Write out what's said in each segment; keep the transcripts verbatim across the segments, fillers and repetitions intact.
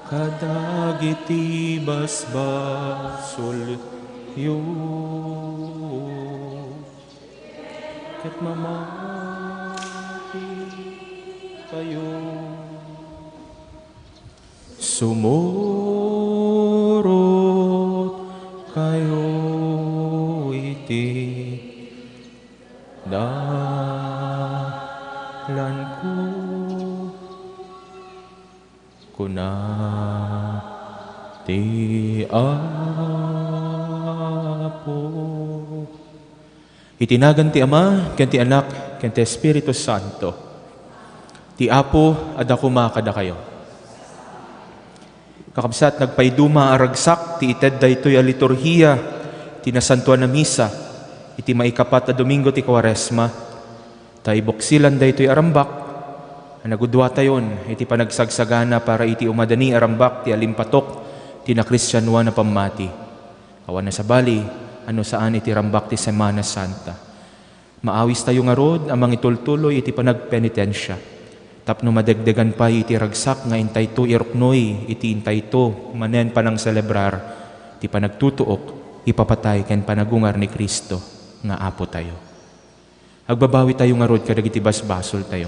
Kadagiti basbasolyo ket mamati kayo. Sumurot kayo iti dalanko, kuna ti Apo. Iti nagan ti Ama, ken ti Anak, ken ti Espiritu Santo. Ti Apo adda koma kadakayo. Kakabsat, nagpaiduma a ragsak ti ited daytoy a liturhia ti Nasantoan a Misa iti maikapat a Domingo ti Kuaresma. Ta ibuksilan daytoy a rambak a nagudua tayon iti panagsagsagana para iti umadani a rambak ti alimpatok ti nakristianoan a pammati. Awan a sabali, a no saan iti rambak ti Semana Santa. Maawistayo ngarud a mangitultuloy iti panagpenitensia, tapno madegdegan pay iti ragsak nga intayto iruknoy iti intayto manen panangselebrar ti panagtutuok, ipapatay ken panagungar ni Cristo nga Apotayo. Agbabawitayo ngarud kadagiti basbasoltayo.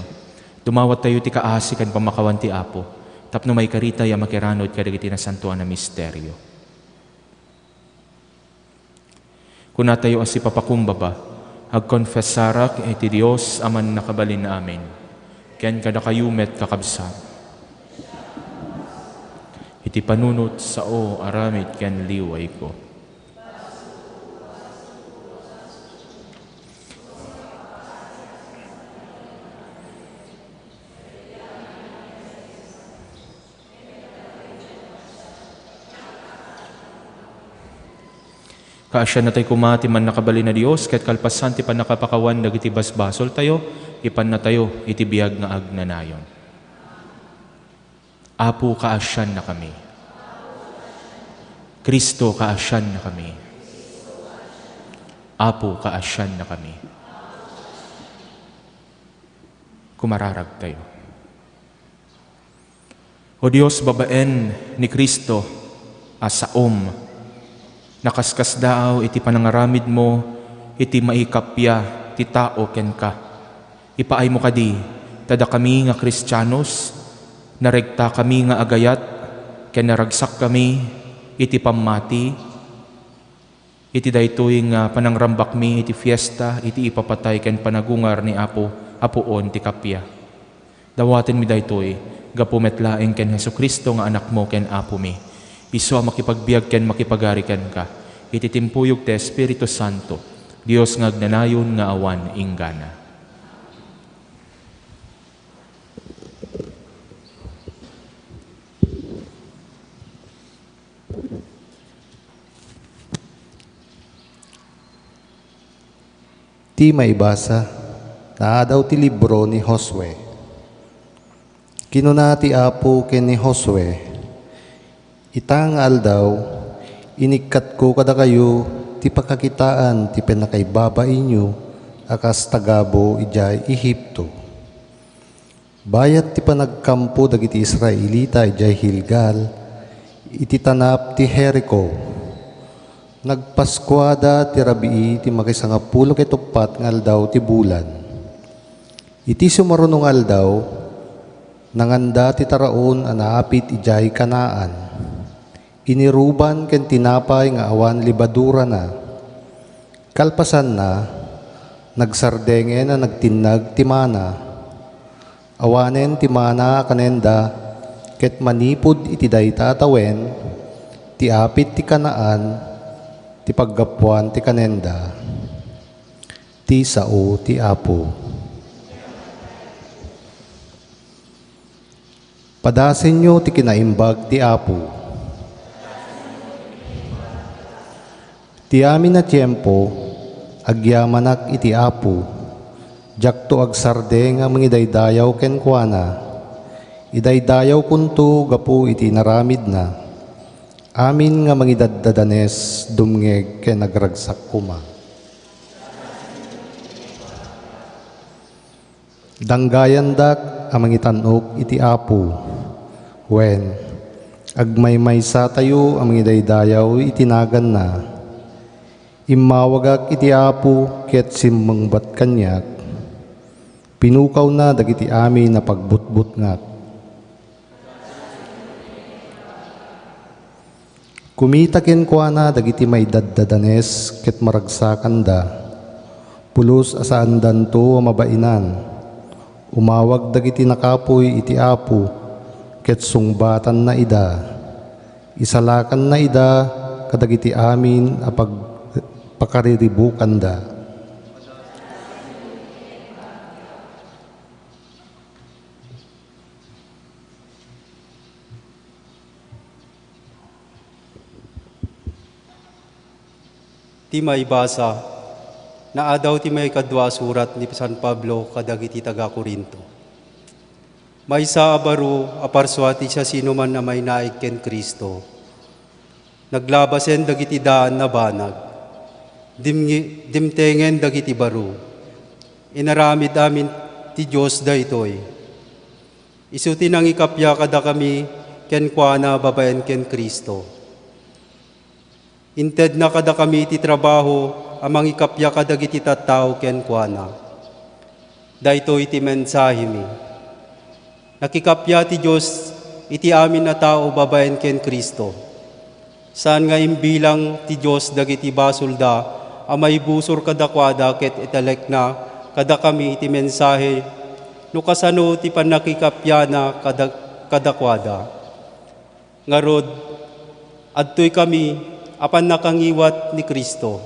Dumawattayo ti kaasi ken pammakawan ti Apo, tapno maikaritay a makiranud kadagiti nasantoan a misterio. Kunatayo a sipapakumbaba, agkonfesarak iti Dios a Mannakabalin-amin, ken kadakayo met, kakabsat, iti panunot sao aramid ken liwayko. Kaasiannatayo koma ti Mannakabalin a Dios, ket kalpasan ti pannakapakawan dagiti basbasoltayo, ipannatayo iti biag nga agnanayon. Apo, kaasiannakami. Cristo, kaasiannakami. Apo, kaasiannakami. Kumararagtayo. O Dios, babaen ni Cristo a saom, nakaskasdaaw iti panangaramidmo iti maikappia ti tao kenka. Ipaaymo kadi ta dakami nga Kristianos, naregtakami nga agayat ken naragsakkami iti pammati, iti daytoy nga panangrambakmi iti fiesta iti ipapatay ken panagungar ni Apo a puon ti kappia. Dawatenmi daytoy gapu met laeng ken Jesu-Cristo nga Anakmo ken Apomi, isu a makipagbiag ken makipagari kenka iti timpuyog ti Espiritu Santo, Dios nga agnanayon nga awan inggana. Ti maibasa, naadaw ti libro ni Josue. Kinuna ti Apo ken ni Josue, "Ita nga aldaw, inikkatko kadakayo ti pakakitaan ti pannakaibabainyo a kas tagabu idiay Egipto." Bayat ti panagkampo dagiti Israelita idiay Gilgal, iti tanap ti Jerico, nagpaskuada ti rabii ti makaisangapulo ket uppat nga aldaw ti bulan. Iti sumaruno nga aldaw, nanganda ti taraon a naapit idiay Canaan. Iniruban ken tinapay nga awan lebadurana. Kalpasanna, nagsardengen a nagtinnag ti mana. Awanen ti mana a kanenda, ket manipud iti dayta a tawen, ti apit ti Canaan ti paggapuan ti kanenda. Ti sao ti Apo. Padasenyo ti kinaimbag ti Apo. Ti amin a tiempo, agyamanak iti Apo. Diakto agsardeng a mangidaydayaw kenkuana. Idaydayawkonto gapu iti inaramidna. Amin nga mangidaddadanes, dumngeg ken agragsak koma. Danggayandak a mangitan-ok iti Apo, wen, Agmaymaysatayo a mangidaydayaw iti naganna. Immawagak iti Apo ket simmungbat kaniak. Pinukawna dagiti amin a pagbutbutngak. Kumita kenkuana dagiti maidaddadanes ket maragsakanda. Pulos a saandanto a mabainan. Umawag dagiti nakapuy iti Apo ket sungbatanna ida. Isalakanna ida kadagiti amin a pag-, pakariribukanda. Ti maibasa, naadaw ti maikadua a surat ni San Pablo kadagiti taga-Corinto. Maysa a baro a parsua ti siasinoman a mainaig ken Cristo. Naglabasen dagiti daan a banag. Dimngi-, dimtengen dagiti baro. Inaramid amin ti Dios daytoy. Isu ti nangikappia kadakami kenkuana babaen ken Cristo. Intedna kadakami ti trabaho a mangikappia kadagiti tattao kenkuana. Daytoy ti mensahemi. Nakikappia ti Dios iti amin a tao babaen ken Cristo. Saan nga imbilang ti Dios dagiti basolda a maibusor kadakuada ket italekna kadakami iti mensahe no kasano ti pannakikappiana kada-, kadakuada. Ngarud, adtoy kami a pannakangiwat ni Cristo.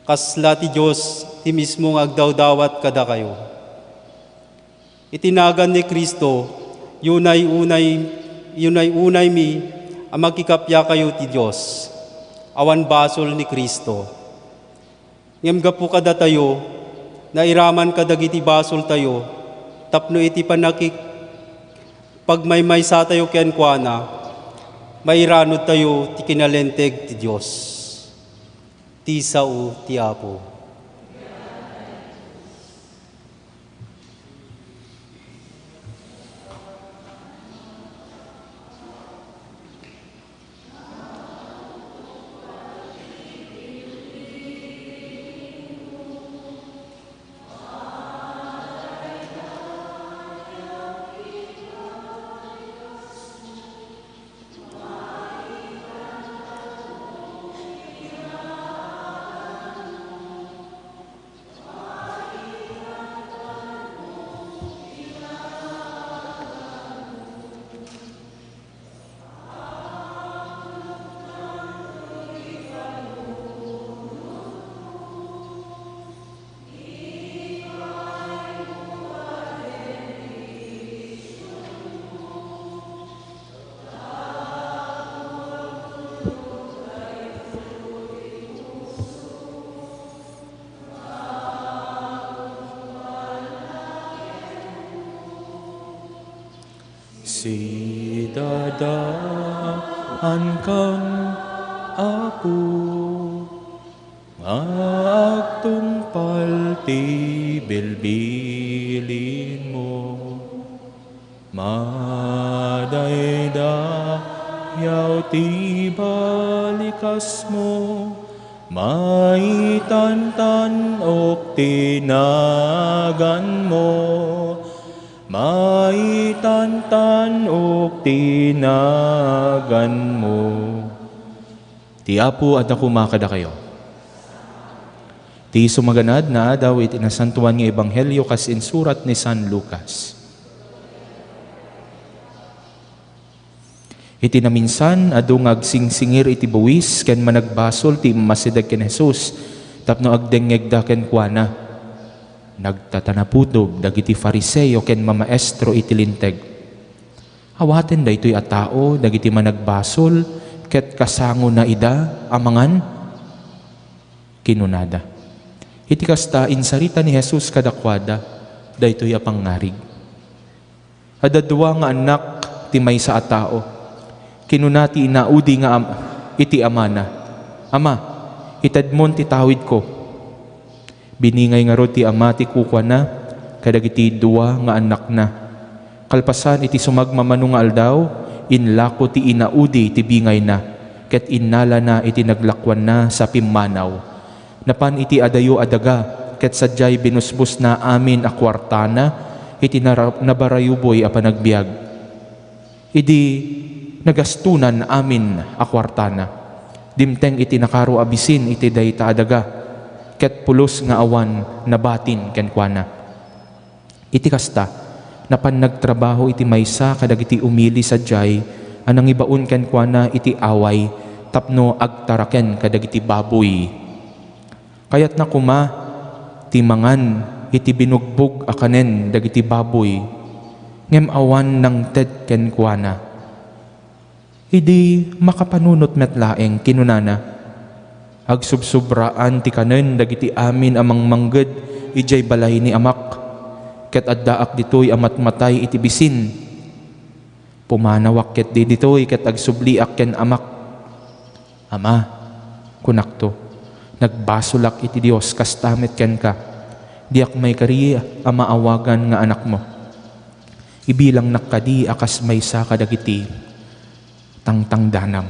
Kasla ti Dios ti mismo nga agdawdawat kadakayo. Iti nagan ni Cristo, yunay-unay-, yunay-unaymi a makikappiakayo ti Dios. Awan basol ni Cristo. Ngem gapu kadatayo, nairaman kadagiti basoltayo tapno iti pannakik-, pagmaymaysatayo kenkuana, mairanudtayo ti kinalinteg ti Dios. Ti sao ti Apo. Sidadaankam, Apo, nga agtungpal ti bilbilinmo. Madaydayaw ti balikasmo, maitantan-ok ti naganmo, maitantan-ok ti naganmo. Ti Apo adda koma kadakayo. Ti sumaganad nga adaw iti Nasantoan nga Ebanghelio kas insurat ni San Lucas. Iti naminsan, adu nga agsingsingir iti buis ken managbasol ti immasideg ken Jesus tapno agdengngegda kenkuana. Nagtatanapudob dagiti Fariseo ken mamaestro iti Linteg. Awaten daytoy a tao dagiti managbasol ket kasangona ida a mangan? Kinunada. Iti kasta, insarita ni Jesus kadakuada daytoy a pangngarig. Adda dua nga annak ti maysa a tao. Kinuna ti inaudi nga am-, iti amana, "Ama, itedmon ti tawidko." Biningay ngarud ti ama ti kukuana kadagiti dua nga annakna. Kalpasan iti sumagmamano nga aldaw, Inlako ti inaudi ti bingayna, ket innalana iti naglakuanna sa pimmanaw. Napan iti adayo a daga, ket sadiay binusbosna amin a kuartana iti nara-, nabarayuboy a panagbiag. Idi nagastonan amin a kuartana, dimteng iti nakaro a bisin iti dayta a daga, ket pulos nga awan nabatin kenkuana. Iti kasta, napan nagtrabaho iti maysa kadagiti umili sadiay a nangibaon kenkuana iti away tapno agtaraken kadagiti baboy. Kayatna koma ti mangan iti binugbog a kanen dagiti baboy, ngem awan nangted kenkuana. Idi makapanunot met laeng, kinunana, "Agsubsubraan ti kanen dagiti amin a mangmangged idiay balay ni amak, ket addaak ditoy a matmatay iti bisin. Pumanawak ketdi ditoy ket agsubliak ken amak." "Ama," kunakto, "nagbasolak iti Dios kasta met kenka. Diak maikari a maawagan nga anakmo. Ibilangnak kadi a kas maysa kadagiti tangtangdanam."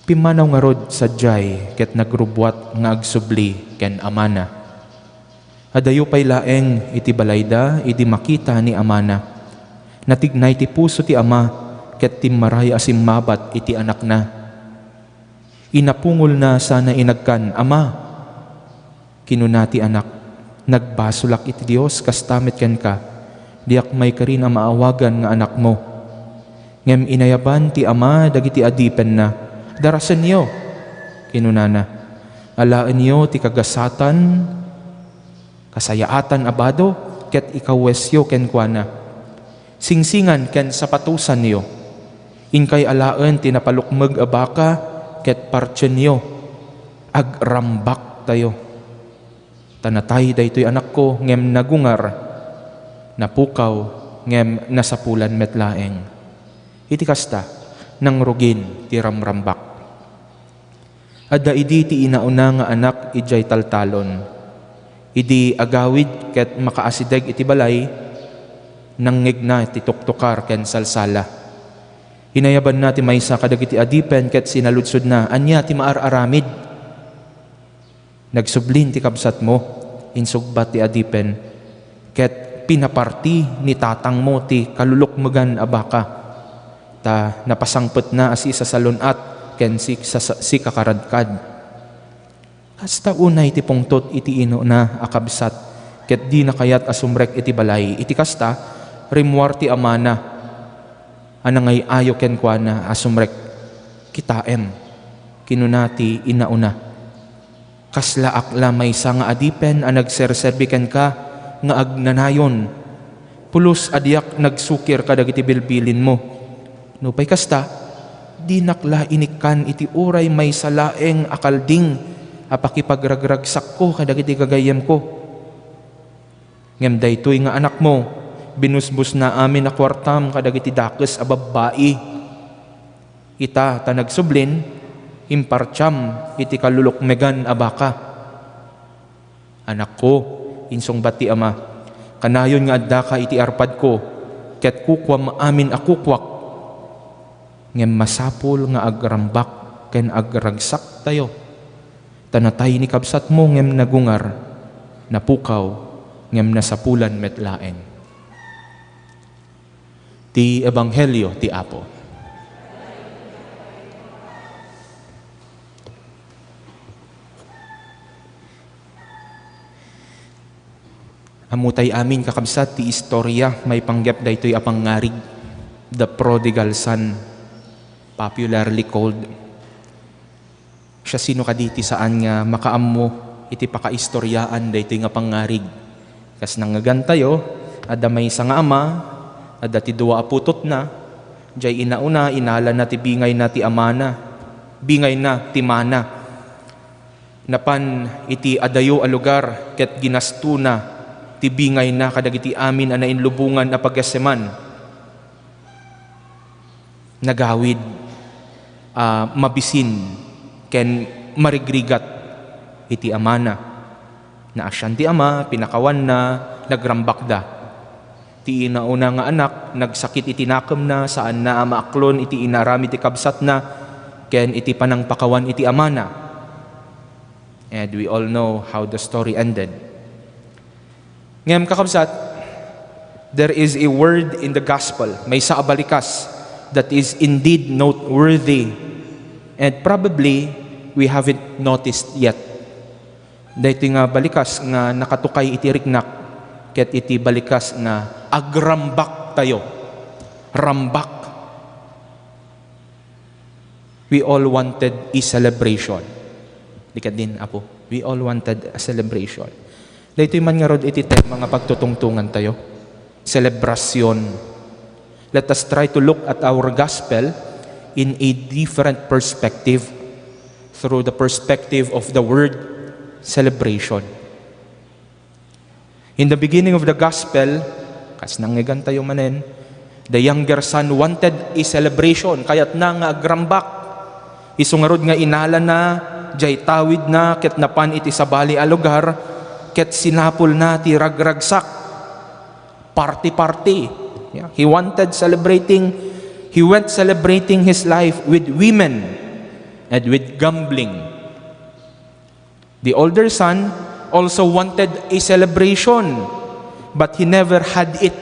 Pimmanaw ngarud sadiay ket nagrubbuat nga agsubli ken amana. Adayo pay laeng iti balayda idi makita ni amana. Natignay ti puso ti ama ket timmaray a simmabat iti anakna. Inapungolna sana inagkan, "Ama," kinuna ti anak, "nagbasolak iti Dios kasta met kenka. Diak maikarin a maawagan nga anakmo." Ngem inayaban ti ama dagiti adipenna. "Darasenyo," kinunana. "Alaenyo ti kagasatan, kasayaatan a bado, ket ikawesyo kenkuana. Singsingan ken sapatosanyo. Inkay alaen ti napalukmeg a baka ket partienyo. Agrambaktayo. Ta natay daytoy anakko ngem nagungar, napukaw ngem nasapulan met laeng. Iti kasta, nangrugin ti ramrambak." Adda idi ti inauna nga anak idiay taltalon. Idi agawid ket makaasideg iti balay, nangngegna ti tuktukar ken salsala. Inayabanna ti maysa kadagiti adipen ket sinaludsodna, "Ania ti maar-aramid?" "Nagsublin ti kabsatmo," insungbat ti adipen, "ket pinaparti ni tatangmo ti kalulukmegan a baka, ta napasangpetna a sisasalun-at ken si-, sasa-, sikakaradkad." Kasta unay ti pungtot iti inauna a kabsat, ket dina kayat a sumrek iti balay. Iti kasta, rimmuar ti amana a nangay-ayo kenkuana a sumrek. "Kitaem," kinuna ti inauna. "Kaslaak la maysa nga adipen a nagserserbi kenka nga agnanayon, pulos a diak nagsukir kadagiti bilbilinmo. Nupay kasta, dinak la inikkan iti uray maysa laeng a kalding a pakipagragragsakko kadagiti gagayyemko. Ngem daytoy nga anakmo, binusbosna amin a kuartam kadagiti dakes a babbai. Ita ta nagsublin, impartiam iti kalulukmegan a baka." "Anakko," insungbat ti ama, "kanayon nga addaka iti arpadko, ket kukuam amin a kukuak. Ngem masapul nga agrambak ken agragsaktayo. Ta natay ni kabsatmo ngem nagungar, napukaw ngem nasapulan met laeng." Ti Ebanghelio ti Apo. Ammotay amin, kakabsat, ti istorya maipanggep daytoy a pangngarig, The Prodigal Son, popularly called. Siasino kadi ti saan nga makaammo iti pakaistoryaan daytoy nga pangngarig? Kas nangngegantayo, adda maysa nga ama, adda ti dua a putotna. Jay inauna, inalana ti bingayna ti amana, bingayna ti mana. Napan iti adayo a lugar ket ginastona ti bingayna kadagiti amin a nainlubongan a pagaseman. Nagawid a mabisin ken marigrigat iti amana. Naasian ti ama, pinakawanna, nagrambakda. Ti inauna nga anak, nagsakit iti nakemna, saanna a maaklon iti inaaramid ti kabsatna ken iti panangpakawan iti amana. And we all know how the story ended. Ngem, kakabsat, there is a word in the gospel, maysa a balikas, that is indeed noteworthy, and probably we haven't noticed yet. Daytoy nga balikas nga nakatukay iti riknak ket iti balikas nga agrambak tayo. Rambak. We all wanted a celebration. Di ka din, Apo? We all wanted a celebration. Daytoy man ngarud iti tema nga pagtutungtungan tayo. Selebrasyon. Let us try to look at our gospel in a different perspective, through the perspective of the word celebration. In the beginning of the gospel, kas nangngegan tayo manen, the younger son wanted a celebration, kayatna nga agrambak. Isu ngarud nga inalana, jay tawidna, ket napan iti sabali a lugar, ket sinapulna ti ragragsak. Party-party. Yeah, he wanted celebrating, he went celebrating his life with women and with gambling. The older son also wanted a celebration, but he never had it.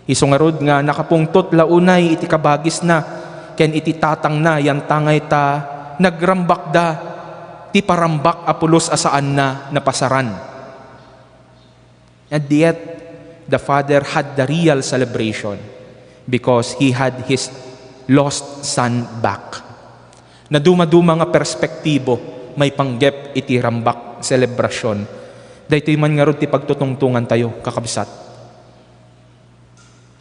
Isu ngarud nga nakapungtot la unay iti kabagisna ken iti tatangna, yantangay ta nagrambakda ti parambak a pulos a saanna napasaran. And yet, the father had the real celebration because he had his lost son back. Nadumaduma nga perspektibo maipanggep iti rambak selebrasyon. Daytoy man ngarud ti pagtutungtungan tayo, kakabsat.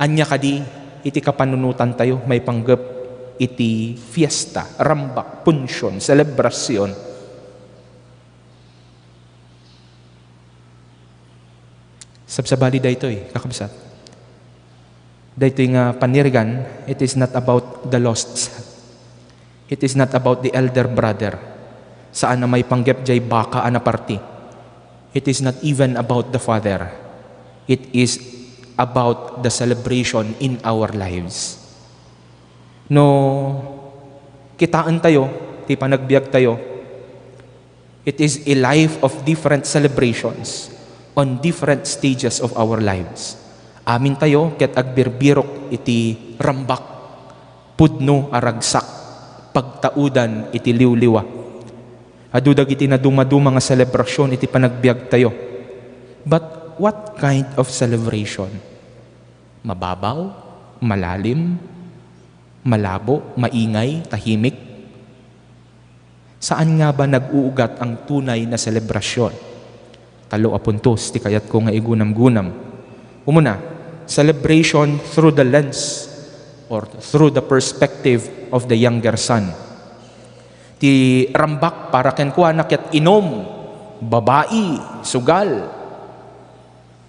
Ania kadi iti kapanunotan tayo maipanggep iti fiesta, rambak, punsion, selebrasyon? Sabsabali daytoy, kakabsat. Daytoy nga panirigan, it is not about the lost. It is not about the elder brother. Saan a maipanggep jay baka a naparti. It is not even about the father. It is about the celebration in our lives. No kitaen tayo ti panagbiag tayo, it is a life of different celebrations on different stages of our lives. Amin tayo ket agbirbirok iti rambak, pudno a ragsak, pagtaudan iti liwliwa. Adu dagiti nadumaduma nga selebrasyon iti panagbiag tayo. But what kind of celebration? Mababaw? Malalim? Malabo? Maingay? Tahimik? Saan nga ba nag-uugat ang tunay na selebrasyon? Tallo a puntos ti kayatko nga igunamgunam. Umuna, celebration through the lens or through the perspective of the younger son. Ti rambak para kenkuana ket inum, babai, sugal.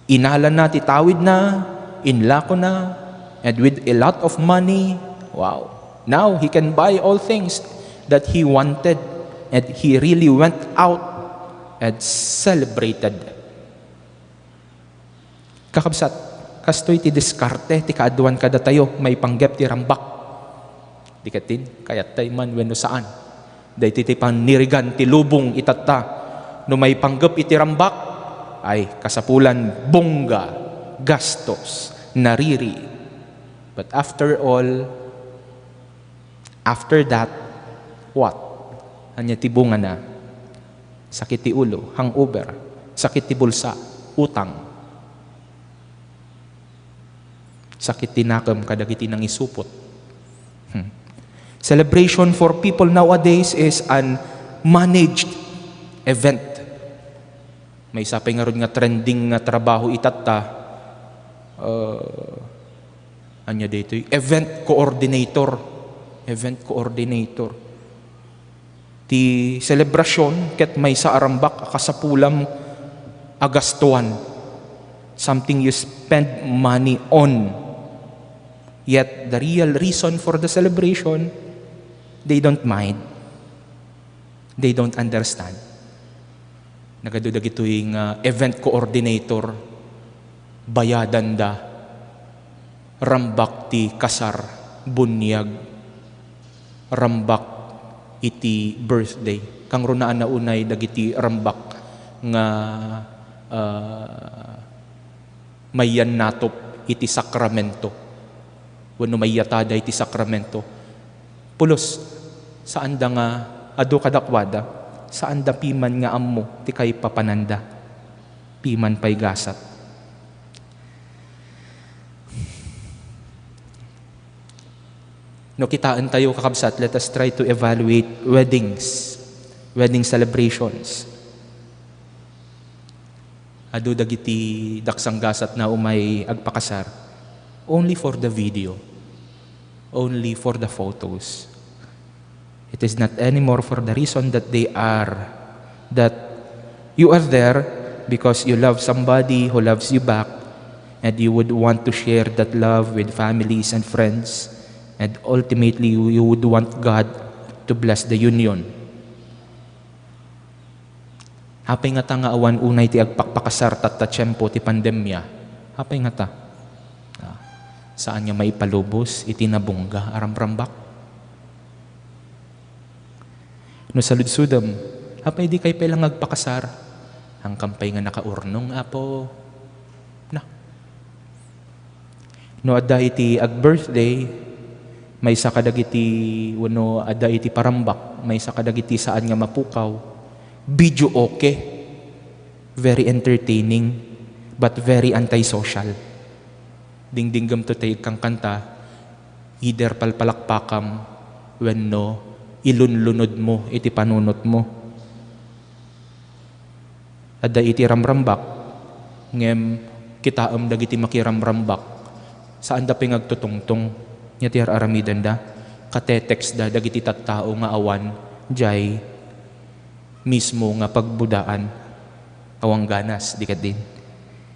Inalana ti tawidna, inlakona, and with a lot of money, wow. Now he can buy all things that he wanted, and he really went out and celebrated. Kakabsat, kastoy ti diskarte ti kaaduan kadatayo maipanggep ti rambak. Di ket din, kayattay man wenno saan. Daytoy ti panirigan ti lubong itatta. No maipanggep iti rambak, ay kasapulan bongga, gastos, nariri. But after all, after that, what? Ania ti bungana? Sakit ti ulo, hangover, sakit ti bulsa, utang. Sakit ti nakem kadagiti nangisupot. Hmm. Celebration for people nowadays is an managed event. Maysa pay ngarud nga trending nga trabaho itatta, uh, ania daytoy? Event coordinator. Event coordinator. Ti selebrasyon ket maysa a rambak a kasapulam a gastuan. Something you spend money on. Yet the real reason for the celebration, they don't mind. They don't understand. Nagadu dagitoy nga event coordinator. Bayadanda, rambak ti kasar, buniag, rambak iti birthday. Kangrunaan a unay dagiti rambak nga, ah, maiyannatop iti sakramento wenno maiyatada iti sakramento. Pulos, saanda nga adu kadakuada, saanda piman nga ammo ti kaipapananda. Piman pay gasat. No kitaentayo, kakabsat, let us try to evaluate weddings, wedding celebrations. Adu dagiti daksang gasat na umay agpakasar only for the video, only for the photos. It is not anymore for the reason that they are, that you are there because you love somebody who loves you back, and you would want to share that love with families and friends, and ultimately you, you would want God to bless the union. Apay ngata nga awan unay ti agpakpakasar tatta tiempo ti pandemia? Apay ngata? Ah, saan nga maipalubos iti nabungga a ramrambak? No saludsodem, apay dikay pay la nga agpakasar? Hangkan pay nga nakaurnong, Apo. Na. No adda iti ag-birthday, maysa kadagiti, wenno adda iti parambak, maysa kadagiti saan nga mapukaw, videoke, very entertaining, but very antisocial. Dingdinggemto tay agkankanta, either palpalakpakam wenno ilunlunodmo iti panunotmo. Adda iti ramrambak, ngem kitaem dagiti makiramrambak, saanda pay nga agtutungtong, nya ti ar-aramidenda, katetextda dagiti tattao nga awan jay mismo nga pagbudaan. Awan ganas, di kadin.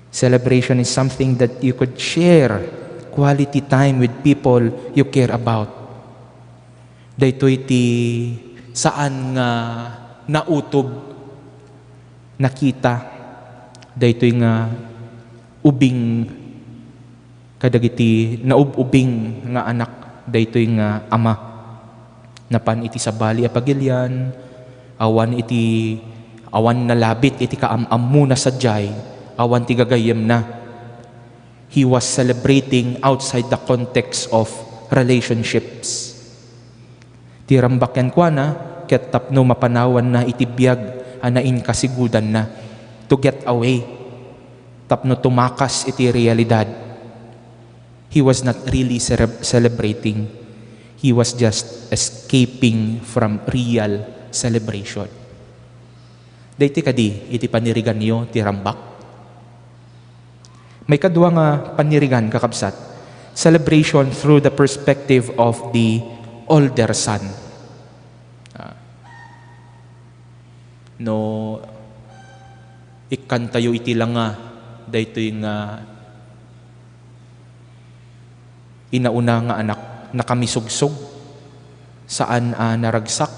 Celebration is something that you could share quality time with people you care about. Daytoy ti saan nga nautob, nakita, daytoy nga ubing kadagiti naub-ubing nga anak daytoy nga ama. Napan iti sabali a pagilian, awan iti, awan nalabit iti kaam-ammona sadiay, awan ti gagayyemna. He was celebrating outside the context of relationships. Ti rambak kenkuana, ket tapno mapanawanna iti biag a nainkasigudanna to get away, tapno tumakas iti realidad. He was not really cere-, celebrating. He was just escaping from real celebration. Daytoy kadi iti paniriganyo ti rambak? Maikadua nga panirigan, kakabsat, celebration through the perspective of the older son. Ah. No ikkantayo iti langa daytoy nga inauna nga anak, nakamisogsog, saan a naragsak,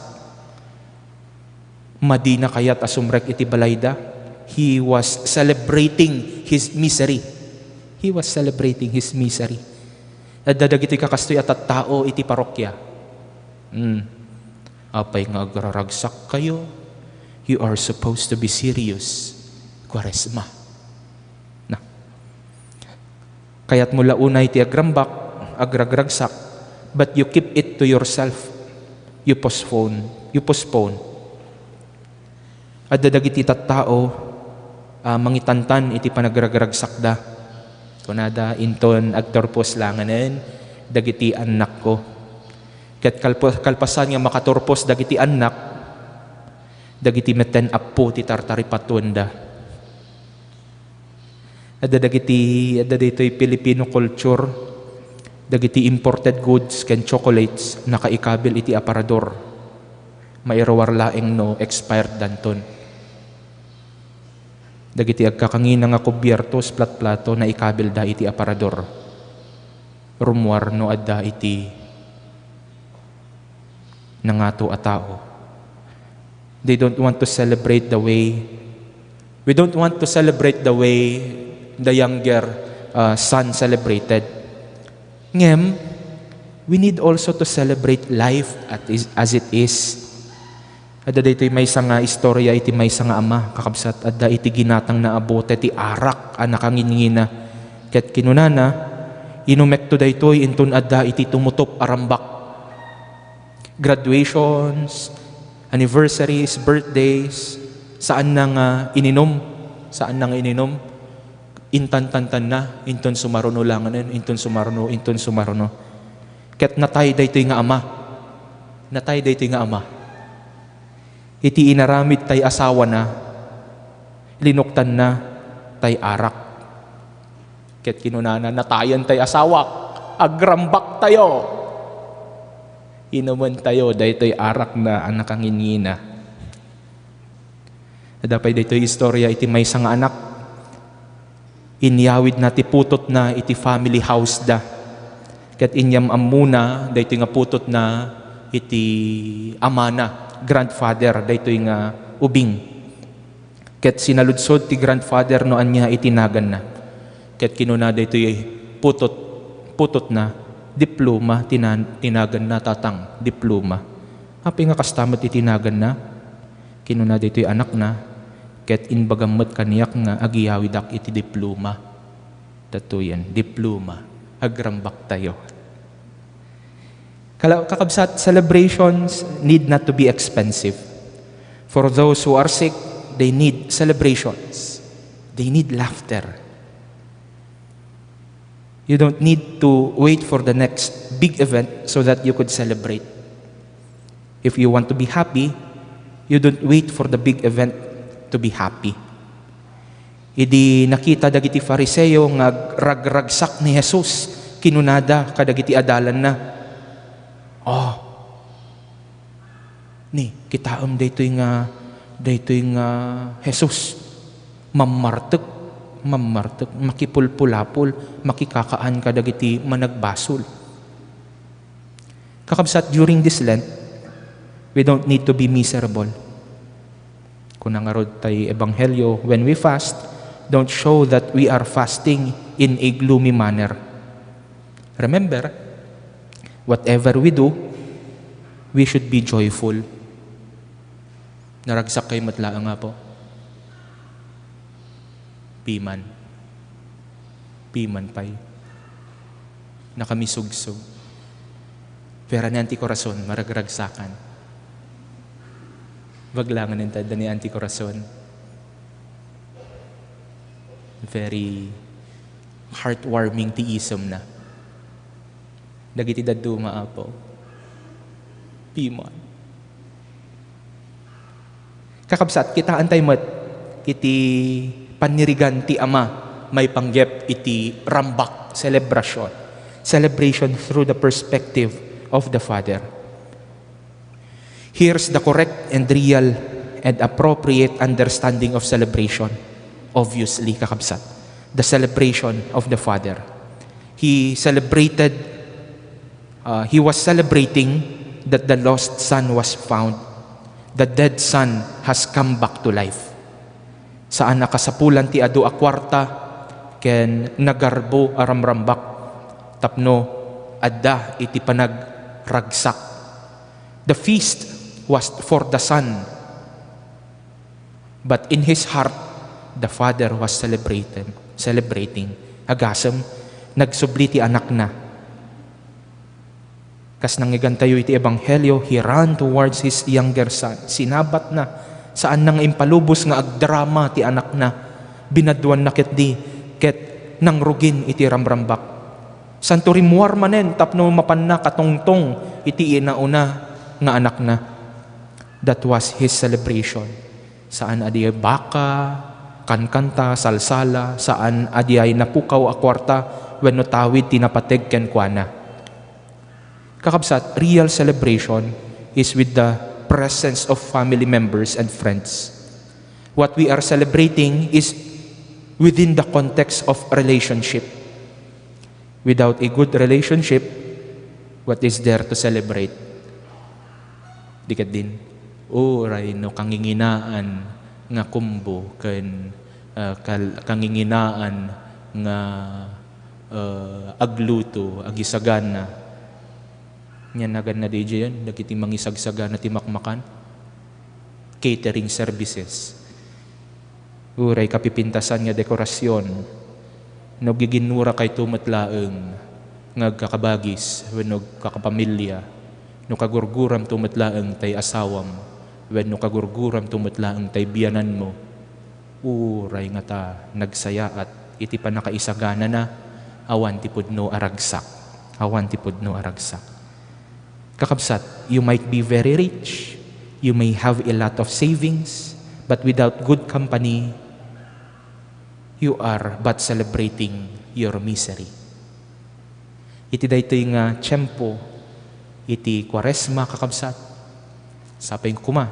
madina kayat a sumrek iti balayda. He was celebrating his misery. He was celebrating his misery. Adda dagiti kakastoy a tattao iti parokya. Hmm. Apay nga agraragsak kayo? You are supposed to be serious. Kuaresma. Na. Kayatmo la unay ti agrambak, agragragsak, but you keep it to yourself. You postpone. You postpone. Adda dagiti tattao a mangitantan iti panagragragsakda. Kunada, "Inton agturpos langanen dagiti annakko." Ket kalpo-, kalpasan nga makaturpos dagiti annak, dagiti metten appo ti tartaripatuenda. Adda dagiti, adda daytoy Filipino culture, dagiti imported goods ken chocolates nakaikabil iti aparador. Mairuar laeng no expired danton. Dagiti agkakangina nga kubiertos, platplato, naikabilda iti aparador. Rummuar no adda iti nangato a tao. They don't want to celebrate the way, we don't want to celebrate the way the younger, uh, son celebrated. Ngem, we need also to celebrate life at is, as it is. Adda daytoy maysa nga istorya iti maysa nga ama, kakabsat, adda iti ginatangna a bote ti arak a nakangingina. Ket kinunana, "Inumekto daytoy inton adda iti tumutop a rambak." Graduations, anniversaries, birthdays, saanna nga ininum, saanna nga ininum, intantantanna, inton sumaruno langanen, inton sumaruno, inton sumaruno. Ket natay daytoy nga ama. Natay daytoy nga ama. Iti inaramid tay asawana, linuktanna tay arak. Ket kinunana, "Natayen tay asawak, agrambak tayo. Inumen tayo daytoy arak na a nakangingina." Adda pay daytoy istorya iti maysa nga anak. Inyawidna ti putotna iti family house da. Ket inyam-ammona daytoy nga putotna iti amana, grandfather, daytoy nga ubing. Ket sinaludsod ti grandfather no ania iti naganna. Ket kinuna daytoy putot, putotna, "Diploma ti na-, ti naganna, tatang, diploma." "Apay nga kasta met iti naganna?" kinuna daytoy anakna, ket imbagam met kaniak nga agiyawidak iti diploma. Datoyen, diploma, agrambak tayo. Kala-, kakabsat, celebrations need not to be expensive. For those who are sick, they need celebrations. They need laughter. You don't need to wait for the next big event so that you could celebrate. If you want to be happy, you don't wait for the big event to be happy. Idi nakita dagiti Fariseo nga ragragsak ni Jesus, kinunada kadagiti adalanna, "Oh, ni, kitaem daytoy nga, daytoy nga Jesus. Mammartek, mammartek, makipulpulapol, makikakaan kadagiti managbasol." Kakabsat, during this Lent, we don't need to be miserable. Kuna ngarud tay ebanghelio, when we fast, don't show that we are fasting in a gloomy manner. Remember, whatever we do, we should be joyful. Naragsak kayo met laeng, Apo. Piman. Piman pay. Nakamisugso. Pero ni Auntie Corazon, maragragsakan. Baglangan intad ni Auntie Corazon. Very heartwarming ti isemna. Dagiti dadduma, Apo. Piman. Kakabsat, kitaan tayo met iti panirigan ti ama maipanggep iti rambak, celebration. Celebration through the perspective of the Father. Here's the correct and real and appropriate understanding of celebration. Obviously, kakabsat, the celebration of the Father. He celebrated, uh, he was celebrating that the lost son was found. The dead son has come back to life. Saan a kasapulan ti adu a kuarta ken nagarbo a ramrambak tapno adda iti panagragsak. The feast was for the son, but in his heart, the father was celebrating, celebrating. Agasem, nagsubli ti anakna. Kas nangngegantayo iti ebanghelio, he ran towards his younger son. Sinabatna. Saanna nga impalubos nga agdrama ti anakna. Binaduanna ketdi, ket nangrugin iti ramrambak. Santo rimmuar manen tapno mapanna katungtong iti inauna nga anakna. That was his celebration. Saan a diay baka, kankanta, salsala, saan a diay napukaw a kuarta wenno tawid ti napateg kenkuana. Kakabsat, real celebration is with the presence of family members and friends. What we are celebrating is within the context of relationship. Without a good relationship, what is there to celebrate? Di ket din, uray no kanginginaan nga kumbo ken, ah, kal-, kanginginaan nga, eh, agluto, agisagana. Ania naganna diay dagiti mangisagsagana ti makmakan? Catering services. Uray kapipintasan nga dekorasyon. No giginnurakayto met laeng nga agkakabagis wenno agkakapamilya, no kagurguramto met laeng tay asawam wenno kagurguramto met laeng tay biananmo, uray ngata nagsayaat iti pannakaisaganana, awan ti pudno a ragsak. Awan ti pudno a ragsak. Kakabsat, you might be very rich, you may have a lot of savings, but without good company, you are but celebrating your misery. Iti daytoy nga tiempo, iti Kuaresma, kakabsat, sapay koma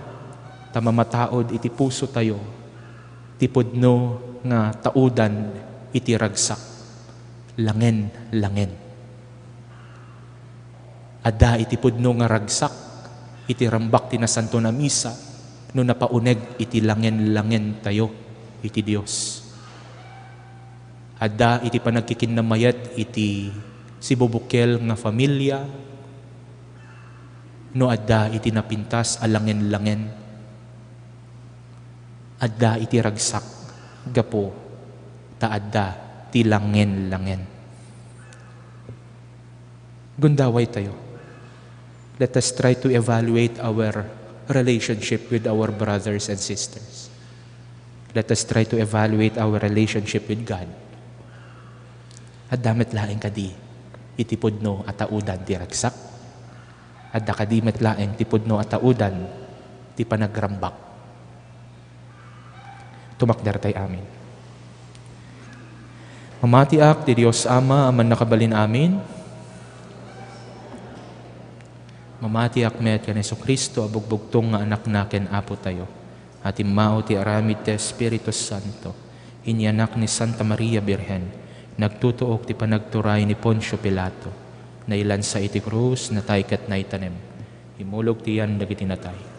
ta mamataud iti pusotayo ti pudno nga taudan iti ragsak, langen-langen. Adda iti pudno nga ragsak iti rambak ti Nasanton a Misa no napauneg iti langen-langentayo iti Dios. Adda iti panagkikinnamayat iti sibubukel nga familia no adda iti napintas a langen-langen. Adda iti ragsak gapu ta adda ti langen-langen. Gundawaytayo. Let us try to evaluate our relationship with our brothers and sisters. Let us try to evaluate our relationship with God. Adda met laeng kadi iti pudno a taudan ti ragsak? Adda kadi met laeng ti pudno a taudan ti panagrambak? Tumakdertay amin. Mamatiak ti Dios Ama a Mannakabalin-amin. Mamatiak met ken Jesu-Cristo a bugbugtong nga Anakna ken Apotayo, a timmao ti aramid ti Espiritu Santo, inyanak ni Santa Maria Birhen, nagtutuok ti panagturay ni Poncio Pilato, nailansa iti krus, natay ket naitanem. Immulog ti yan dagiti natay.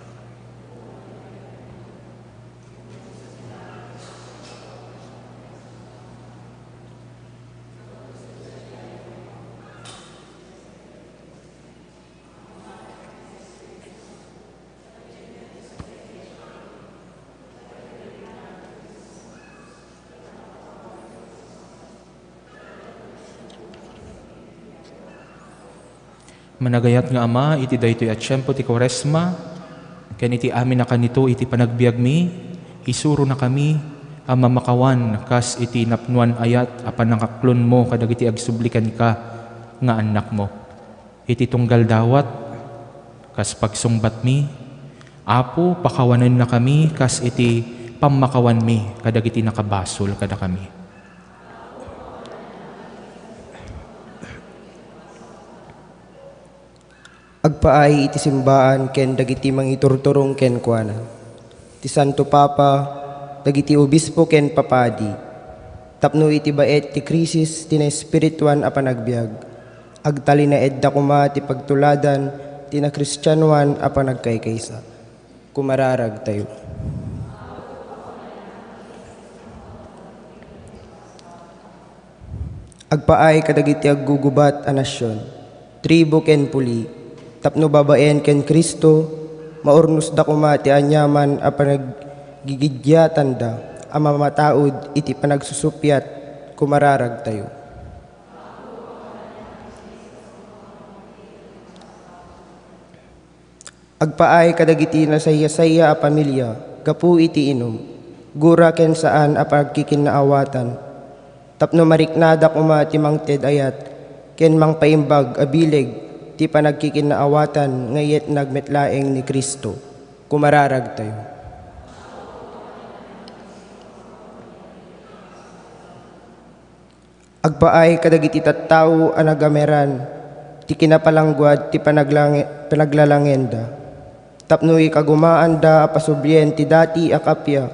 Managayat nga Ama, iti daytoy a tiempo ti Kuaresma, ken iti amin a kanito iti panagbiagmi, isuronakami a mamakawan kas iti napnoan ayat a pannakaklonmo kadagiti agsubli kenka nga annakmo. Iti tunggal dawat, kas pagsungbatmi, Apo, pakawanennakami kas iti pammakawanmi kadagiti nakabasol kadakami. Agpaay iti simbaan ken dagiti mangiturturong kenkuana, ti Santo Papa, dagiti obispo ken papadi, tapno iti baet ti krisis ti naespirituan a panagbiag, agtalinaedda koma ti pagtuladan ti nakristianoan a panagkaykaysa. Kumararagtayo. Agpaay kadagiti aggugubat a nasion, tribu ken puli, tapno babaen ken Cristo, maurnosda koma ti aniaman a panaggigidiatanda a mamataud iti panagsusuppiat. Kumararagtayo. Agpaay kadagiti nasaysaysa a pamilia gapu iti inum, gura ken saan a pagkikinnaawatan, tapno mariknada koma ti mangted ayat ken mangpaimbag a bileg ti panagkikinnaawatan nga iyatnag met laeng ni Cristo. Kumararagtayo. Agpaay kadagiti tattao a nagameran ti kinapalangguad ti panaglange-, panaglalangenda, tapno ikagumaanda a pasublien ti dati a kappia,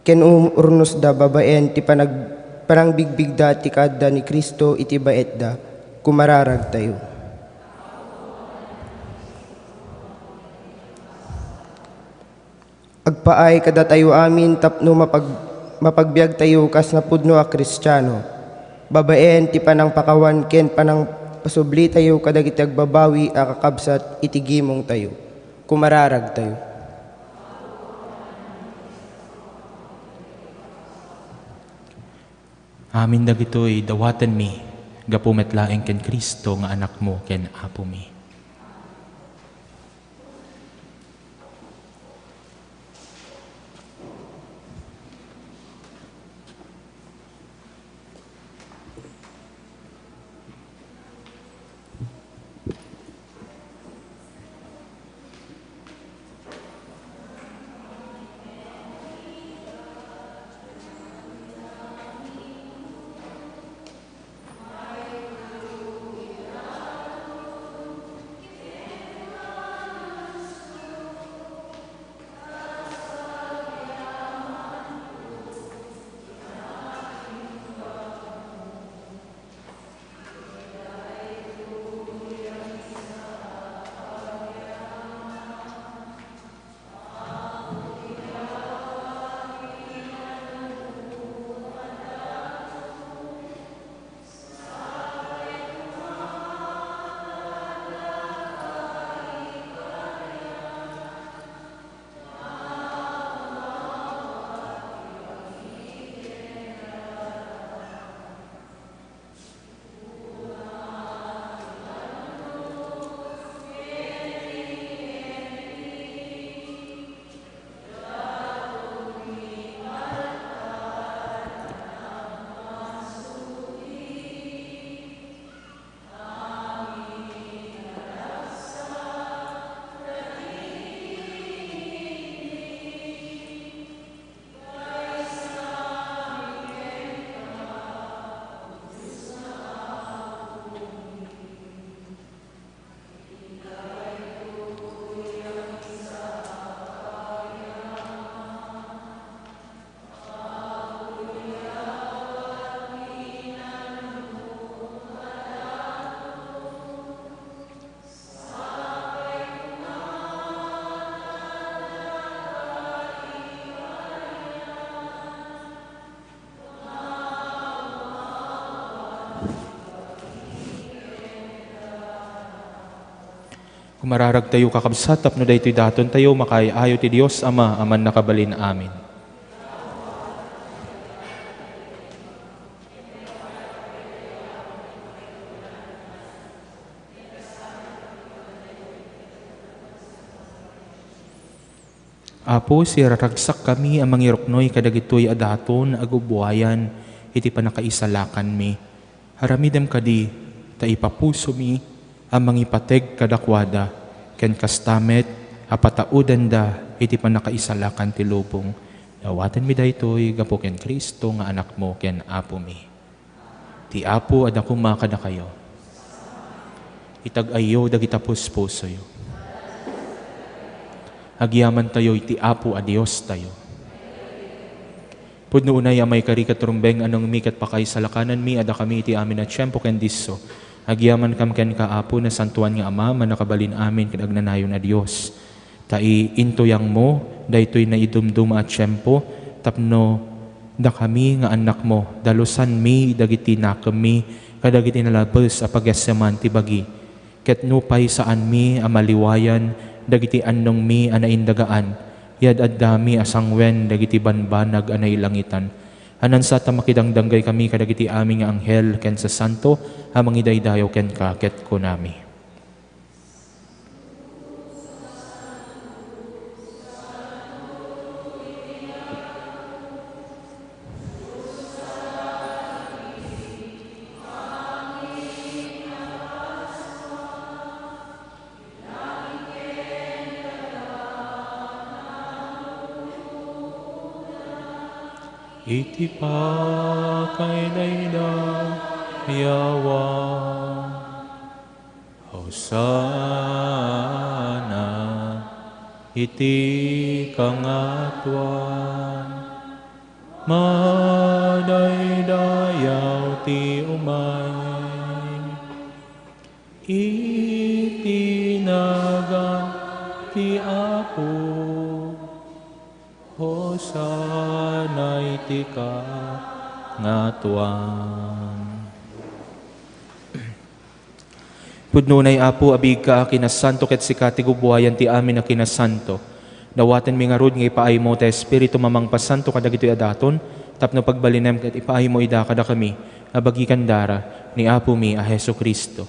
ken um-, urnosda babaen ti panag-, panangbigbigda ti kaadda ni Cristo iti baetda. Kumararagtayo. Agpaay kadatayo amin tapno mapag-, mapagbiagtayo kas napudno a Kristiano, babaen ti panangpakawan ken panangpasublitayo kadagiti agbabawi a kakabsat iti gimongtayo. Kumararagtayo. Amin dagitoy dawatenmi gapu met laeng ken Cristo nga Anakmo ken Apomi. Kumararagtayo, kakabsat, tapno daytoy datontayo makaay-ayo ti Dios Ama a Mannakabalin Amin. Apo, siraragsakkami a mangiruknoy kadagitoy a daton a gubuayan iti pannakaisalakanmi. Aramidem kadi ta ipapusomi a mangipateg kadakuada, ken kasta met a pataudenda iti pannakaisalakan ti lubong. Dawatenmi daytoy gapu ken Cristo nga Anakmo ken Apomi. Ti Apo adda koma kadakayo. Itag-ayyo dagita puspusoyo. Agyamantayo iti Apo a Diostayo. Pudno unay a maikari ket rumbeng a nangmi ket pakaisalakananmi a dakami iti amin a tiempo ken disso. Agyamankam kenka, Apo, Nasantoan nga Ama, Mannakabalin Amin ken Agnanayon a Dios. Ta i-, intuyangmo daytoy naidumduma a tiempo tapno dakami nga annakmo, dalusanmi dagiti nakemmi kadagiti nalabes a pagesseman ti bagi. Ket nupay saanmi a maliwayan dagiti annongmi a naindagaan, yad-addami a sanguen dagiti banbanag a nailangitan. Anansa ta makidangdanggay kami kadagiti amin nga anghel ken sasanto a mangidaydayaw kenka, ket kunami. Iti pakaidaydayawan. Hosanna iti kangatoan. Madaydayaw ti umay iti nagan ti Apo. sana iti kangatoan. Pudno unay, Apo, a biigka a kinasanto, ket sika ti gubuayan ti amin a kinasanto. Dawatenmi ngarud nga ipaaymo ti Espiritum a mangpasanto kadagitoy a daton, tapno pagbalinem ket ipaaymo ida kadakami a bagi ken dara ni Apomi a Jesu-Cristo.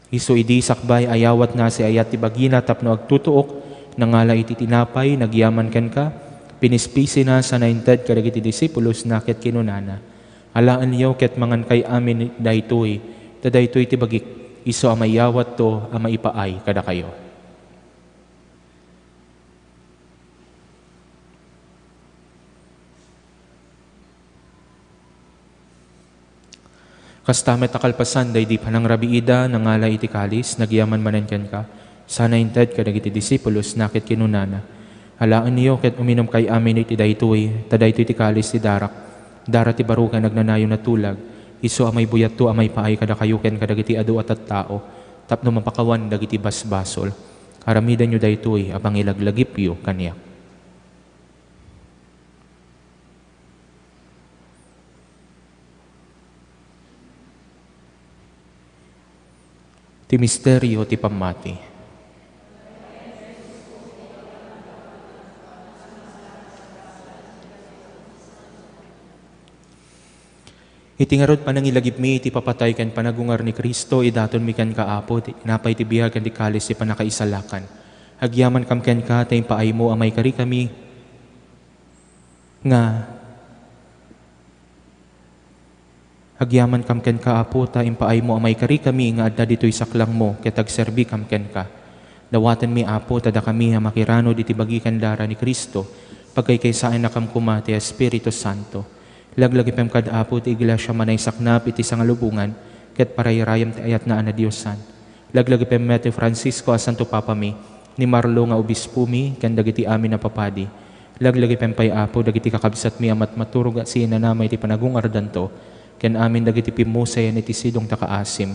Isu idi sakbay a yawatna, siayat ti bagina tapno agtutuok, nangala iti tinapay, nagyaman kenka, pinispisina sana inted kadagiti disipulosna ket kinunana, "Alaenyo ket mangankay amin daytoy, ta daytoy ti bagik, isu a mayawatto a maipaay kadakayo." Kasta met a kalpasan daydi panangrabiida, nangala iti kalis, nagyaman manen kenka, sana inted kadagiti disipulosna ket kinunana, "Alaenyo ket uminumkay amin iti daytoy, ta daytoy ti kalis ti darak, dara ti baro ken agnanayon a tulag, isu a maibuyatto a maipaay kadakayo ken kadagiti adu a tattao, tapno mapakawan dagiti basbasol. Aramidenyo daytoy a pangilaglagipyo kaniak." Ti misterio ti pammati. Iti ngarud panangilagipmi iti papatay ken panagungar ni Cristo, idatonmi kenka, Apo, ti tinapay ti biag ken ti kalis ti pannakaisalakan. Agyamankam kenka ta impaaymo a maikarikami nga Agyamankam kenka, Apo, ta impaaymo a maikarikami nga adda ditoy saklangmo ket agserbikam kenka. Dawatenmi, Apo, ta dakami a makiranod iti bagi ken dara ni Cristo, pagkaykaysaennakam koma ti Espiritu Santo. Laglagipem kad, Apo, ti Iglesia a naisaknap iti sangalubongan ket parayrayam ti ayatna a nadiosan. Laglagipem met ti Francisco a Santo Papami, ni Marlo nga Obispomi, ken dagiti amin a papadi. Laglagipem pay, Apo, dagiti kakabsatmi a matmaturog a siinanama iti panagungardanto, ken amin dagiti pimmusayan iti sidongta a kaasim.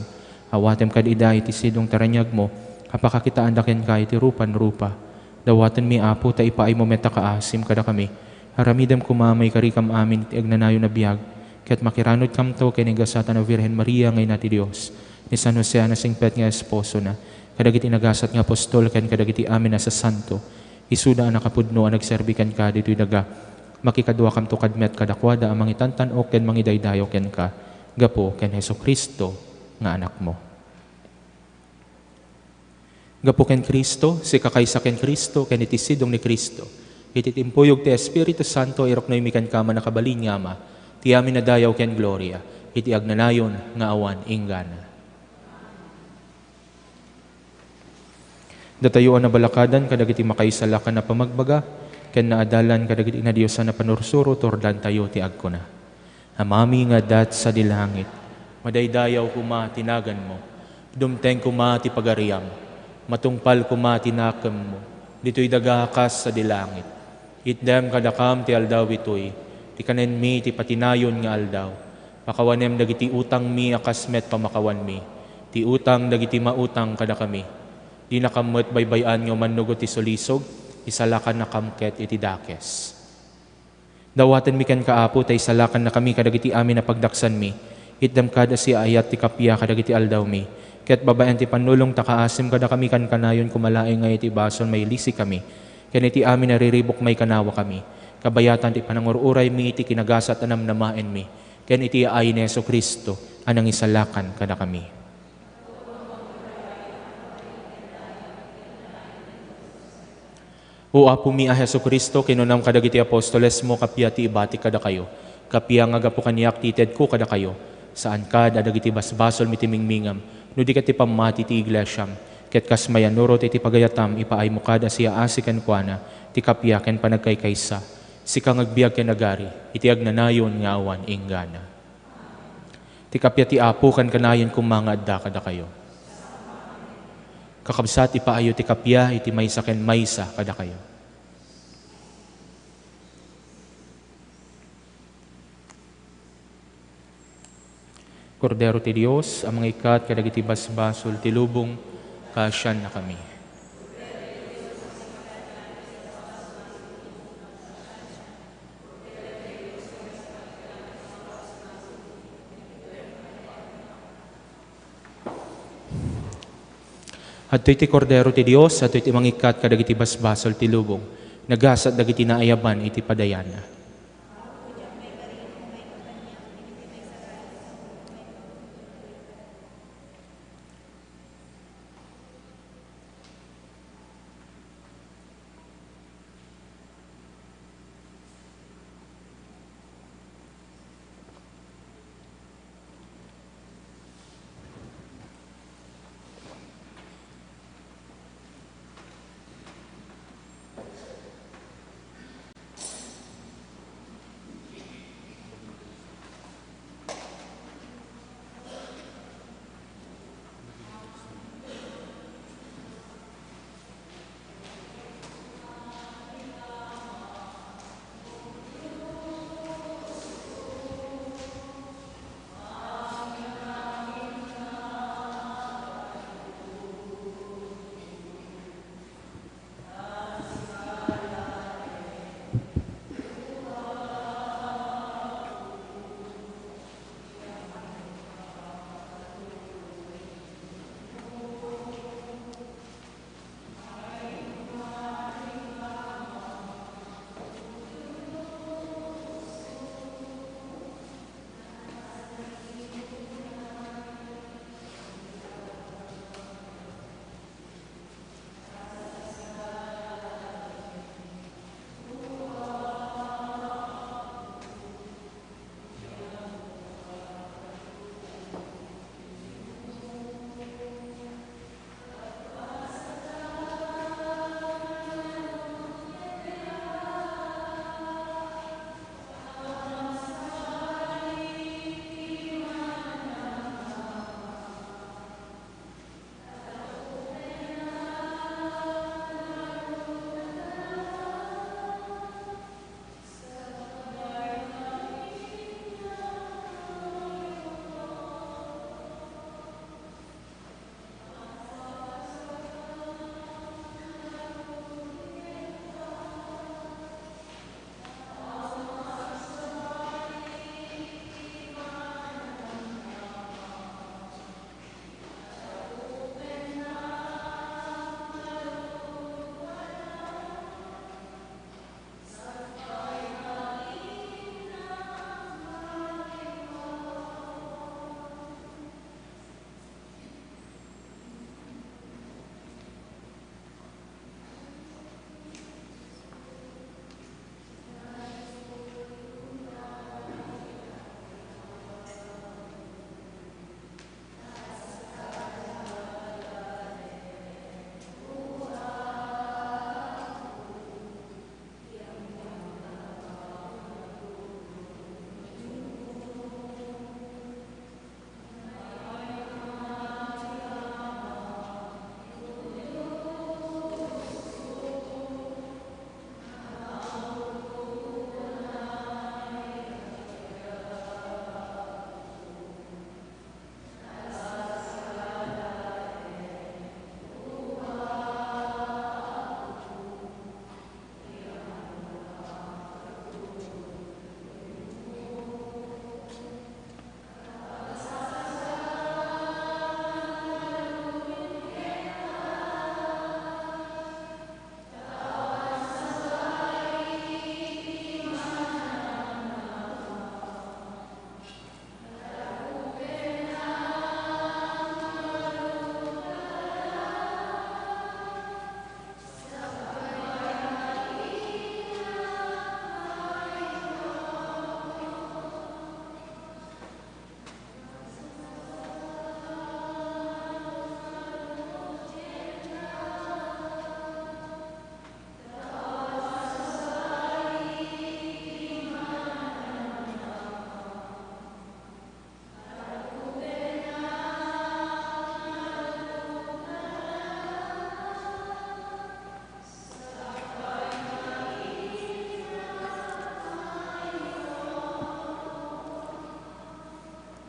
Awatem kad ida iti sidongta a raniagmo a pakakitaanda kenka iti rupan rupa. Dawatenmi, Apo, ta ipaaymo met a kaasim kadakami. Aramidem koma a maikarikam amin iti agnanayon a biag, ket makiranodkamto ken ni gasat a Virgen Maria nga Ina ti Dios, ni San Jose a nasingpet nga esposona, kadagiti nagasat nga apostol ken kadagiti amin a sasanto, isuda a nakapudno a nagserbi kenka ditoy daga. Makikaduakamto kad met kadakuada a mangitantan-ok ken mangidaydayaw kenka, gapu ken Jesu-Cristo nga Anakmo. Gapu ken Cristo, sika kaysa ken Cristo, ken iti sidong ni Cristo, iti timpuyog ti Espiritu Santo, iruknoymi kenka, Mannakabalin nga Ama, ti amin a dayaw ken gloria, iti agnanayon nga awan inggana. Datayo a nabalakadan kadagiti makaisalakan a pamagbaga, ken naadalan kadagiti nadiosan a panursuro, turdantayo ti agkuna, Amami nga adda sadi langit, madaydayaw koma ti naganmo. Dumteng koma ti pagariam. Matungpal koma ti nakemmo ditoy daga a kas sadi langit. Itdem kadakam ti aldaw itoy ti kanenmi ti patinayon nga aldaw. Pakawanem dagiti utangmi a kas met pamakawanmi ti utang dagiti mautang kadakami. Dinakam met baybay-an nga umannugot ti sulisog, isalakannakam ket iti dakes. Dawatenmi kenka, Apo, ta isalakannakami kadagiti amin a pagdaksanmi. Itdem kad a siaayat ti kappia kadagiti aldawmi, ket babaen ti pannulong ta kaasim kadakami, kankanayon koma laeng nga iti basol mailisikami, ken iti amin a riribuk maikanawakami. Kabayatan ti panangur-uraymi iti kinagasat a namnamaenmi, ken iti yaay ni Jesu-Cristo a nangisalakan kadakami. O Apomi a Jesu-Cristo, kinunam kadagiti apostolesmo, kappia ti ibatik kadakayo, kappia nga gapu kaniak ti itedko kadakayo, saan kad a dagiti basbasolmi ti mingmingam, no di ket ti pammati ti iglesiam, ket kas mayannurot iti pagayatam, ipaaymo kad a siaasi kenkuana ti kappia ken panagkaykaysa, sika nga agbiag ken agari iti agnanayon nga awan inggana. Ti kappia ti Apo kankanayon koma nga adda kadakayo. Kakabsat, ipaayo ti kappia iti maysa ken maysa kadakayo. Kordero ti Dios a mangikkat kadagiti basbasol ti lubong, kaasiannakami. Adtoy ti Kordero ti Dios, adtoy ti mangikkat kadagiti basbasol ti lubong. Nagasat dagiti naayaban iti padayanna.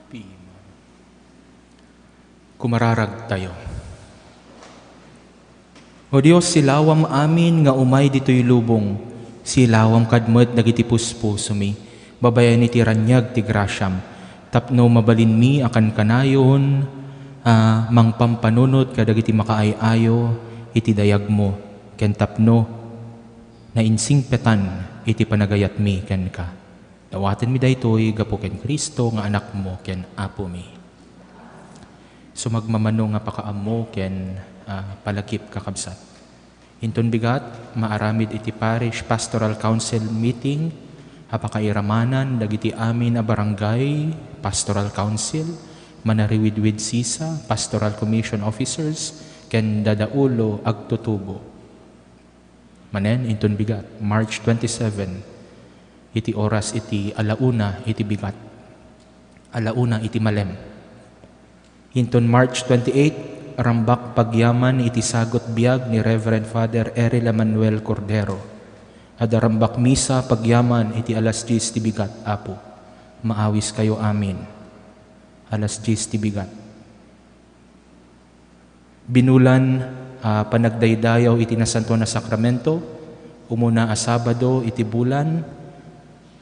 Piman. Kumararagtayo. O Dios, silawam amin nga umay ditoy lubong, silawam kad met dagiti puspusomi, babaen iti raniag ti grasiam, tapno mabalinmi a kankanayon a mangpampanunot kadagiti makaay-ayo iti dayagmo ken tapno nainsingpetan iti panagayatmi kenka. Dawatenmi daytoy gapu ken Cristo nga Anakmo ken Apomi. Sumagmamano nga pakaammo ken, ah, palagip, kakabsat. Inton bigat, maaramid iti Parish Pastoral Council meeting a pakairamanan dagiti amin a barangay, Pastoral Council, Manariwidwid Sisa, Pastoral Commission Officers, ken dadaulo agtutubo. Manen, inton bigat, March twenty-seven, iti oras iti alauna iti bigat, alauna iti malem. Inton March twenty-eight, rambak pagyaman iti sagut biag ni Reverend Father Eril Emmanuel Cordero. Adda rambak misa pagyaman iti alas dies ti bigat, Apo. Maawiskayo amin. Alas dies ti bigat. Binulan a panagdaydayaw iti Nasantoan a Sakramento, umuna a Sabado iti bulan,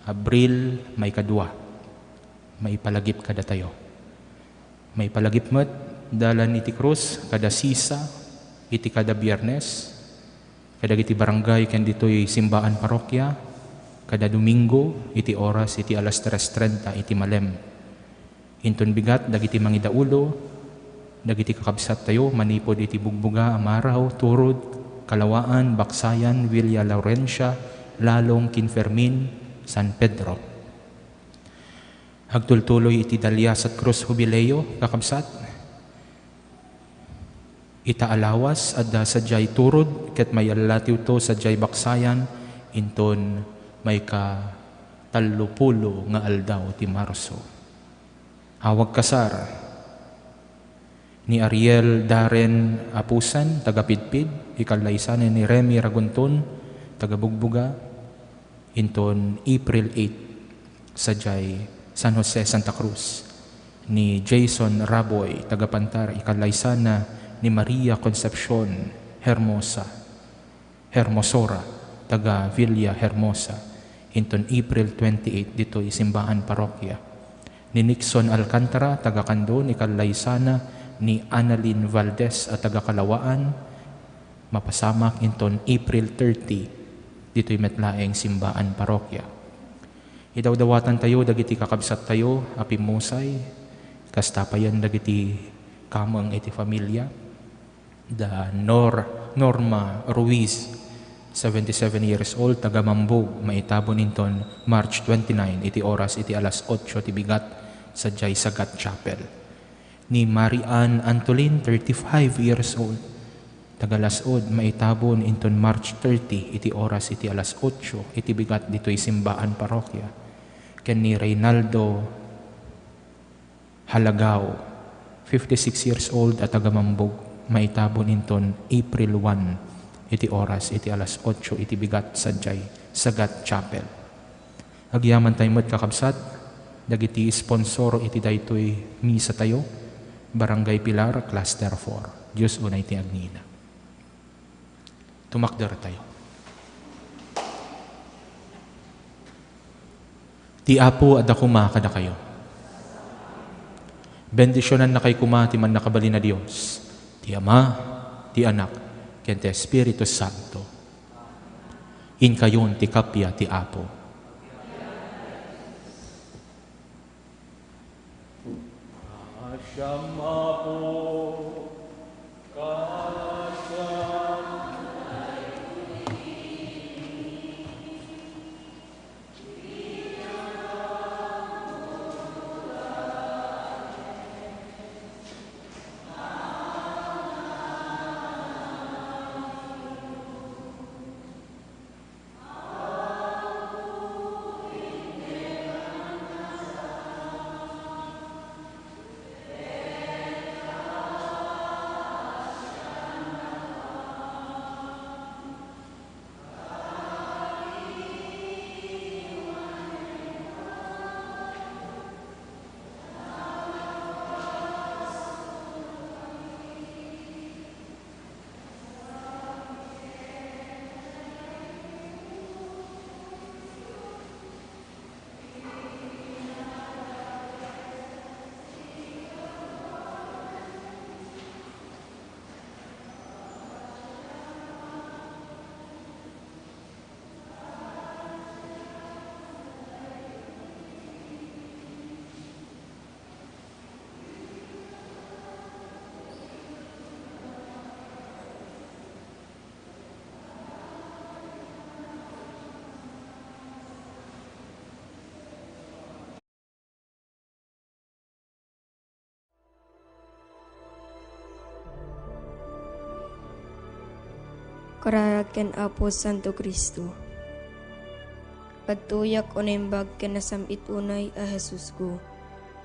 Abril, maikadua. Maipalagip kadatayo. Maipalagip met, dalan iti krus, kada Sisa, iti kada Biernes, kadagiti barangay ken ditoy simbaan parokya, kada Domingo, iti oras iti alas tres trenta iti malem. Inton bigat, dagiti mangidaulo, dagiti kakabsattayo manipud iti bugbuga a Maraw, Turod, Kalawaan, Baksayan, Villa Laurencia, Lalong, King Fermin, San Pedro. Agtultuloy iti Dalias a Cruz Jubileo, kakabsat. Ita a lawas, adda sadiay Turod, ket mayallatiwto sadiay Baksayan, inton maikatallopulo nga aldaw ti Marso. Awagkasar ni Ariel Darren Apusan, taga Pidpid, ikallaysana ni Remy Ragunton, taga Bugbuga, inton April eight, sadiay San Jose, Santa Cruz, ni Jason Raboy, taga Pantar, ikallaysana ni Maria Concepcion Hermosa, Hermosora, taga Villa Hermosa, inton April twenty-eight, ditoy simbaan parokya. Ni Nixon Alcantara, taga Candon, ikallaysana ni Annalyn Valdez a taga Kalawaan, mapasamak inton April thirty, ditoy met laeng simbaan parokya. Idawdawatantayo dagiti kakabsattayo a pimmusay, kasta payen dagiti kameng iti familia. Da Nor-, Norma Ruiz, seventy-seven years old, taga Mambug, maitabon inton March twenty-nine iti oras iti alas otso ti bigat, sadiay Sagat Chapel. Ni Mary Ann Antolin, thirty-five years old, taga Lasud, maitabon inton March thirty iti oras iti alas otso iti bigat ditoy simbaan parokya. Ken ni Reynaldo Halagao, fifty-six years old a taga Mambug, maitabon inton April one iti oras iti alas otso iti bigat sadiay Sagat Chapel. Agyamantay met, kakabsat, dagiti sponsor iti daytoy misatayo, Barangay Pilar, Cluster four. Dios unay ti agnina. Tumakdertayo. Ti Apo adda koma kadakayo. Bendisionannakay koma ti Mannakabalin a Dios, ti Ama, ti Anak, ken ti Espiritu Santo. Inkayon ti kappia ti Apo. Siam, Apo. Kararag ken Apo Santo Cristo. Agtuyak o naimbag ken nasam-it unay a Jesusko,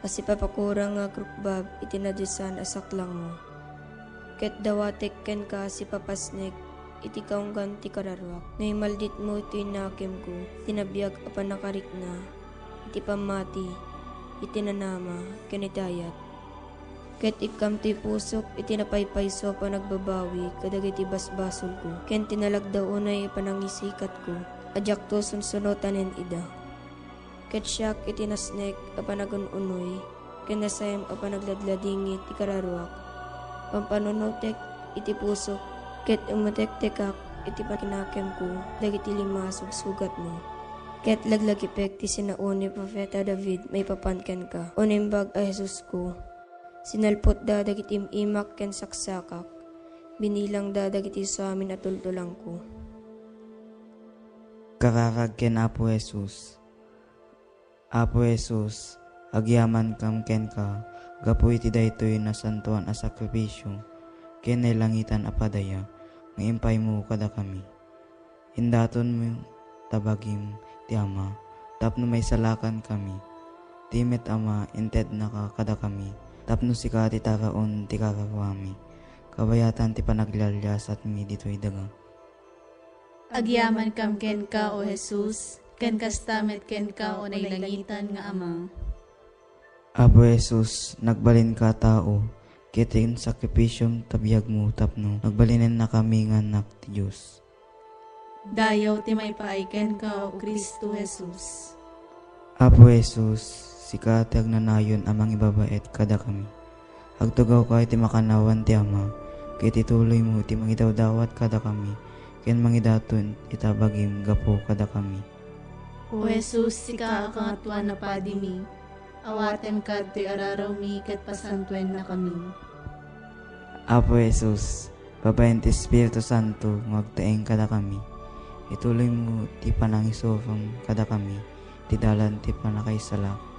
a sipapakurang nga agrukbab iti nadiosan a saklangmo. Ket dawatek kenka a sipapasnek iti kaunggan ti kararuak. No imalditmo ti nakemko, ti nabiag a pannakarikna, iti pammati, iti nanama, ken iti ayat. Ket ikkam ti pusok iti napaypayso a panagbabawi kadagiti basbasolko, ken ti nalagda unay a panangisikatko a diakto sunsunotanen ida. Ket siak iti nasnek a panagun-unoy, ken nasayam a panagladladingit ti kararuak, pampanunotek iti pusok, ket umetektekak iti pakinakemko dagiti lima a sugsugatmo. Ket laglagipek ti sinao ni Profeta David maipapan kenka, o Naimbag a Jesusko. Sinalpotda dagiti im-imak ken saksakak. Binilangda dagiti suamin a tultulangko. Kararag ken Apo Jesus. Apo Jesus, agyamankam kenka gapu iti daytoy nasantoan a sakrifisio ken nailangitan a padaya nga impaymo kadakami. Indatonmo ta bagim ti Ama tapno maisalakankami. Ti met Ama, intednaka kadakami tapno sika ti taraon ti kararuami, kabayatan ti panaglialiasatmi ditoy daga. Agyamankam kenka, O Jesus, ken kasta met kenka, O nailangitan nga Ama. Apo Jesus, nagbalinka a tao, ket ti sakrifisiom ta biagmo tapno nagbalinennakami nga annak ti Dios. Dayaw ti maipaay kenka, O Cristo Jesus. Apo Jesus, sika ti agnanayon a mangibabaet kadakami. Agtugawka iti makannawan ti Ama, ket ituloymo ti mangidawdawat kadakami, ken mangidaton ita bagim gapu kadakami. O Jesus, sika a Kangatoan a Padimi, awatenka ditoy ararawmi ket pasantuennakami. Apo Jesus, babaen ti Espiritu Santo nga agtaeng kadakami, ituloymo ti panangisurom kadakami, ti dalan ti pannakaisala.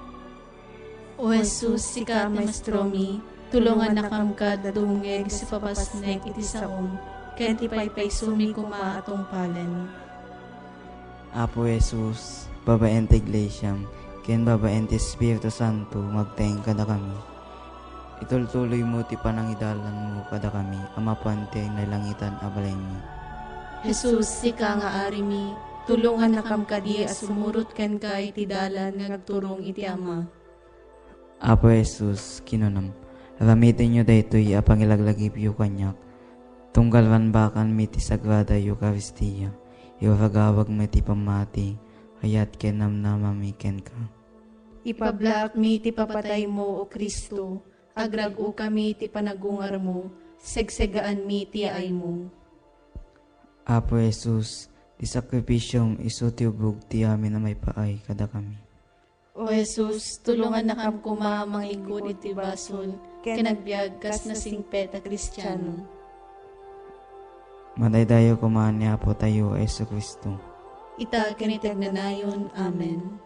O Jesus, sika a Maestromi, tulongannakam kad dumngeg iti sipapasnek iti saom, ken ti paypaysomi koma a tungpalen. Apo Jesus, babaen ti Iglesiam, ken babaen ti Espiritu Santo, nga agtaeng kadakami. Itultuloymo ti panangidalanmo kadakami a mapan ti nailangitan a balaymi. Jesus, sika nga Arimi, tulongannakam kadi a sumurot kenka iti dalan nga agturong iti Ama. Apo Jesus, kinunam, aramitenyo daytoy a pangilaglagipyo kaniak. Tunggal rambakanmi ti Sagrada Eukaristia, iwaragawagmi ti pammati, ayat ken namnamami kenka. Ipablaakmi ti papataymo, O Cristo, agrag-okami ti panagungarmo, segsegaanmi ti yaaymo. Apo Jesus, ti sakrifisiom isu ti ubog ti amin a maipaay kadakami. O Jesus, tulongannakam koma a manglingkud iti basol ken agbiag kas nasingpet a Kristiano. Madaydayaw koma ni Apotayo a Jesu-Cristo. Ita ken iti agnanayon. Amen.